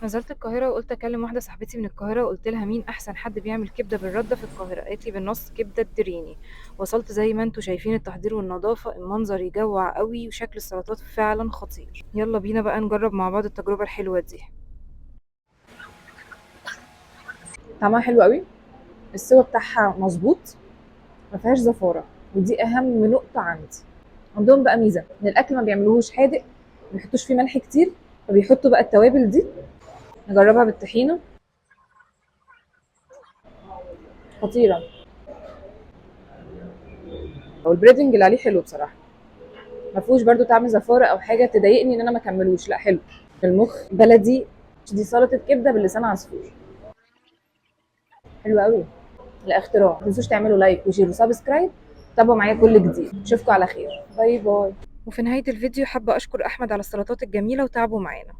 نزلت القاهرة وقلت أكلم واحدة صاحبتي من القاهرة، وقلت لها مين أحسن حد بيعمل كبدة بالردة في القاهرة. قالت لي بالنص كبدة الدريني. وصلت زي ما انتوا شايفين التحضير والنظافة، المنظر يجوع قوي وشكل السلطات فعلا خطير. يلا بينا بقى نجرب مع بعض التجربة الحلوة دي. طعمها حلو قوي، السوا بتاعها مظبوط، ما فيهاش زفاره، ودي اهم نقطة عندي. عندهم بقى ميزة ان الاكل ما بيعملوهوش حادق، ما بيحطوش فيه ملح كتير، فبيحطوا بقى التوابل دي. نجربها بالطحينه، خطيرة. وال breading اللي عليه حلو بصراحة، ما فيهوش برده طعم زفاره او حاجة تضايقني ان انا ما اكملوش، لا حلو. المخ بلدي، دي سلطة كبده باللسان عصفور، حلو قوي. لا اختراع. ما تنسوش تعملوا like و share و subscribe، تابعوا معايا كل جديد. اشوفكم على خير، bye bye. وفي نهاية الفيديو حابة أشكر أحمد على السلطات الجميلة وتعبه معانا.